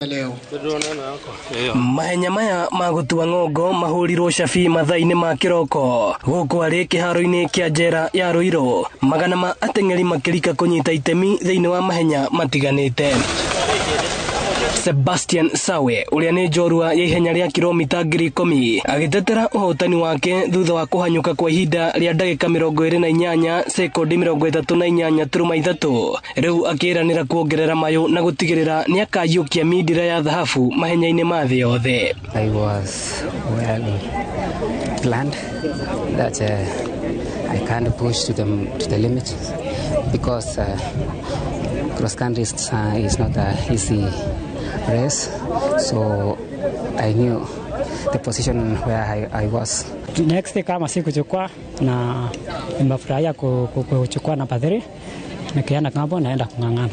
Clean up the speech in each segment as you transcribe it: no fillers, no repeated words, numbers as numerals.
Leo. Mahenya maya ma gũtua ng'ongo mahũrirwo cabi mathaa-inĩ ma kĩroko gũkũ arĩ kĩharo-inĩ kĩa njera ya Ruiru, magana ma ateng'eri makĩrika kũnyita itemi thĩinĩ wa mahenya matiganĩte. Sebastian Sawe, ũrĩa nĩ njorua ya ihenya rĩa kilomita 10,000, agĩtetera ũhotani wake thutha wa kũhanyũka kwa ihinda rĩa ndagĩka 28 sekondi 38.3, rĩu akĩranĩra kuongerera mayũ na gũtigĩrĩra nĩ akaiyũkia mindira ya thahabu mahenya-inĩ ma thĩ yothe. I was well planned that I can't push to the limit because cross country is not an easy race. So I knew the position where I was. Next kama si kuchukua na nimefurahia kuchukua namba 3, nikienda ng'ambo naenda kung'ang'ana.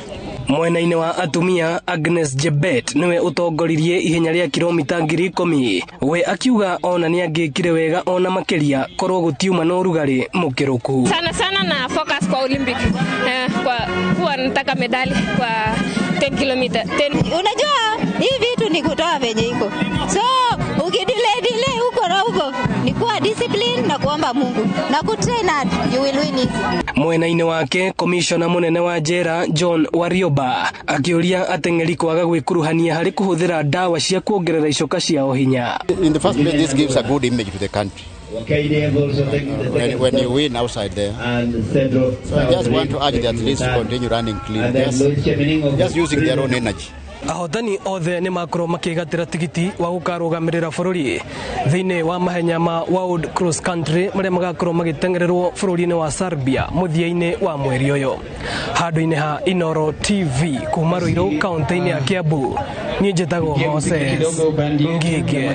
Mwena-inĩ wa atumia, Agnes Jebet nĩwe ũtongoririe ihenya rĩa kilomita 10,000, we akiuga ona nĩ angĩkire wega ona makĩria korwo gũtiuma na ũrugarĩ mũkĩrũku. Sana sana na focus kwa Olympic, kwa kuwa nataka medali kwa 10 kilomita 10. Unajua hii vitu ni kutoa venye iko, so ukidelay delay huko na huko, ni kuwa discipline na kuomba Mungu na kutrain hard, you will win easy. Mwena-inĩ wake, komishona mũnene wa njera John Warioba akĩũria ateng'eri kwaga gwĩkuruhania harĩ kũhũthĩra ndawa cia kuongerera icoka ciao hinya. In the first place, this gives a good image to the country when you win outside there. So I just want to urge the athletes to continue running clean, just using their own energy. Ahotani othe nĩ makorwo makĩgatĩra tigiti wa gũkarũgamĩrĩra bũrũri thĩinĩ wa mahenya ma World Cross Country marĩa magakorwo magĩteng'ererwo bũrũri-inĩ wa Serbia mũthia-inĩ wa mweri ũyũ. Handũ-inĩ ha Inoro TV kuma Ruiru, kaunti-inĩ ya Kiambu, niĩ njĩtagwo Moses Ngige.